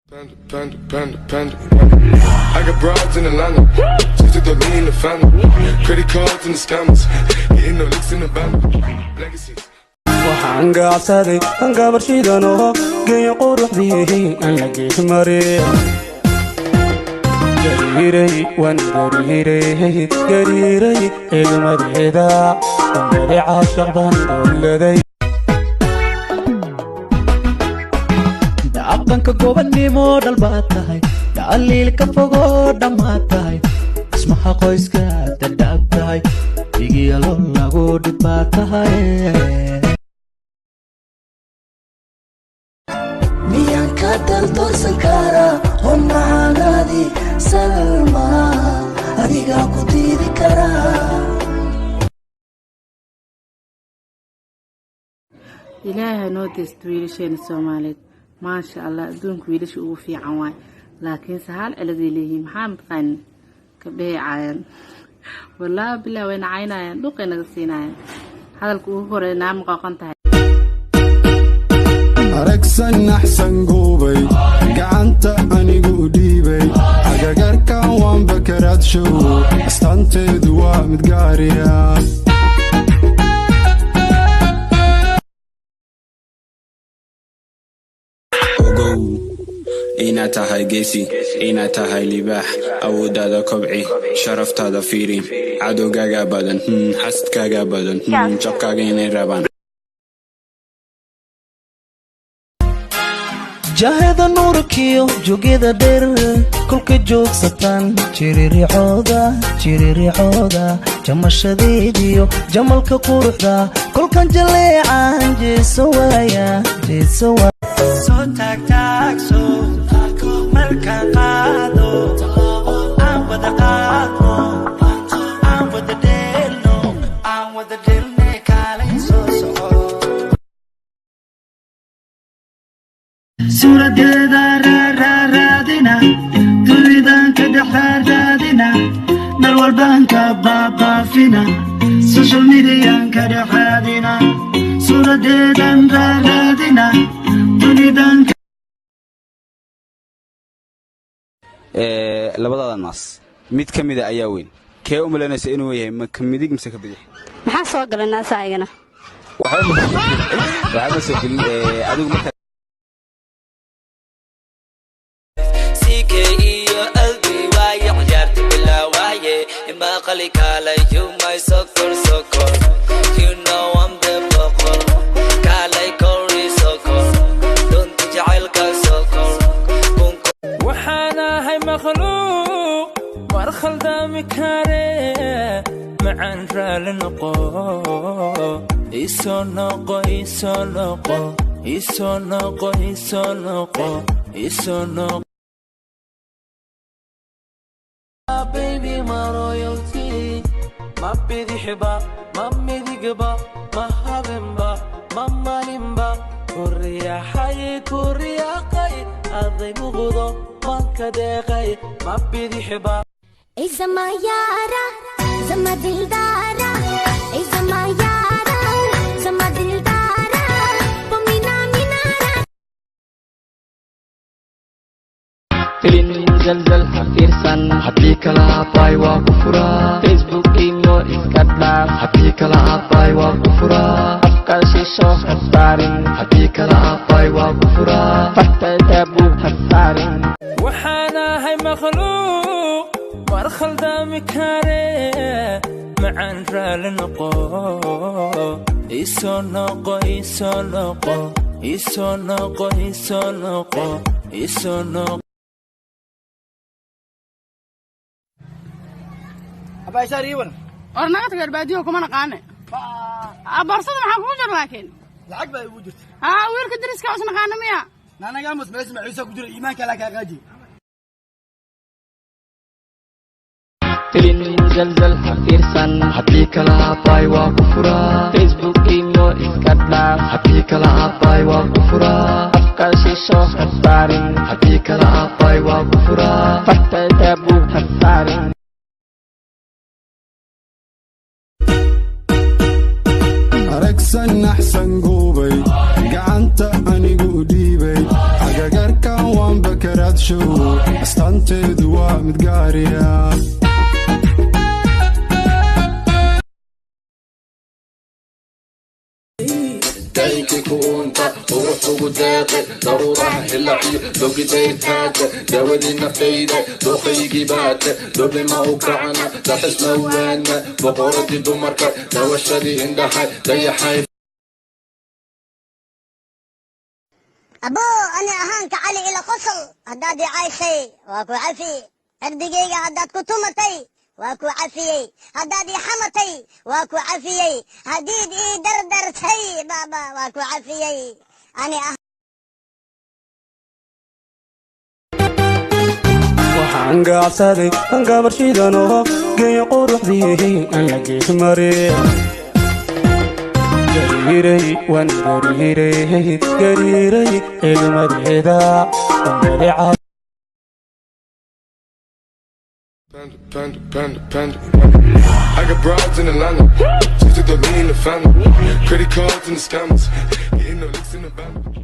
Panda, panda, panda, panda. I got broads in Atlanta. Just to me in the family. Credit cards and the scammers. Hitting the licks in the band. Legacies. Waxaan gaabsaday aan gabarshidanoo geeyo quruxdii aan la geesmare gariiray waan gariiray gariiray ciidamadeeda dambele caashaq baan dowladay. Dhaqanka gobannimo dhalbaad tahay, dhaliilka fogoo dhammaad tahay, dhismaha qoyska dadhaab tahay, dhigiyalo lagu dhibbaa tahay. Miyaan ka daldoorsan karaa oo macaanaadii Salma adigaa ku diidi karaa? Ilaahay noo deysto wiilasheena Soomaaliyeed. Maasha Allah, adduunka wiilasha ugu fiican waay, laakiinse hal ciladay leeyihiin. Maxaa mataqaanin? Gabdhahay caayaan. Wallaahi bilah, wayna caynayaan, dhuqay naga siinayaan. Hadalka ugu horeeya naama qooqan tahay. Aragsan axsan guubay gacanta anigu dhiibay agagarkan waanba karaadshow astaanteedu waa mid gaariya. Ogow inaad tahay geesi, inaad tahay libaax. Awooddaada kobci, sharaftaada fiiri. Cadowgaaga badan, xasadkaaga badan, jabkaaga inay rabaan. Jaheda nuurkiyo jogyada dheer kolka joogsataan jiriricooda jiriricooda jamashadeediyo jamalka quruxda kolkan jaleecaan jeeso waaya jeeso waaya. Soo taagtaagso markaan qaado, aan wada qaadno, aan wada dheelno, aan wada dheelne, kaalay soo soco. Suuradeeda raaraaraadina, dunidan ka dhex raaraadina, meel walbaan ka baabaafina, social median ka dhex raadina, suuradeedan raaraadina, dunidan. Labadaada naas mid ka mida ayaa weyn. Kee u malaynaysa inuu yahay, ma ka midig mise ka bidix? Maxaa soo galay naasahaygana? Waxba ma soo gelin adigu marka. CK iyo LB waaye, ciyaarta bilaawaye, imaqali kaalay. You my sokor sokor, you know I'm the boqor. Kaalay kori sokor, dunta jacaylka sokor. Waxaan ahay makhluuq mar khaldami kare, macaan raali noqo, isoo noqo, isoo noqo, isoo noqo, isoo noqo, isoo noqo. Baby, my royalty, ma bidixba, ma midigba, ma habeenba, ma maalinba, ku riyaxay, ku riyaaqay, aday muqdo manka deeqay, ma bidixba. Zama yaara, zama dildaara, zama yaara, zama dildaara, mina minaara. Filin musalsal ha fiirsan, haddii kala aabbaay waa ku furaa. Facebook imo iska dhaaf, haddii kala aabbaay waa ku furaa. Afka shisho ha saarin, haddii kala aabbaay waa ku furaa. Farta taabuu ha saarin. Waxaan ahay makhluuq mar khaldami kare, macaan raali noqo, isoo noqo, isoo noqo, isoo noqo, isoo noqo, isoo noqo. War naga tageer, baadiyo kuma naqaane. Boorsada maxaa kugu jira laakiin? Lacag baa igu jirta. Haa, wiilka dariska is naqaana miya? Naanaga amos meesha maciisa ku jira, iimaanka laa kaa qaaji. Filin musalsal ha fiirsan, haddii kala aabbaay waa ku furaa. Facebook imo iska dhaaf, haddii kala aabbaay waa ku furaa. Afka shisho ha saarin, haddii kala aabbaay waa ku furaa. Farta taabuu ha saarin. Aragsan axsan guubay gacanta anigu dhiibay agagarkan waanba kara. bakaraadshow, astaanteedu waa mid gaariya. Daynkii ku uunta qurux ugu deeqe, daruuraha hilaciyo dogidaytaate, dawadii naftayda dooqaygii baate, doble ma u kacana, dalxis ma waadna, boqoradii dumarka, dawashadii indhahay, dayaxay. Aboo, ani ahaanka Cali ila qosol. Haddaad i cayshay waa ku cafi, cirdigayga haddaad ku tumatay waa ku cafiyey, haddaad ii xamatay waa ku cafiyey, haddiid ii dardartay baaba waa ku cafiyey ani ah. Waxaan gaabsaday aan gabarshidanoo geeyo quruxdii aan la geesmarin. Gariiray, waan gariiray, gariiray ilmadeeda umbedeca. Panda, panda, panda, panda. I got broads in Atlanta. Just took the lean in the family. Credit cards and the scammers. Hitting the licks in the bank.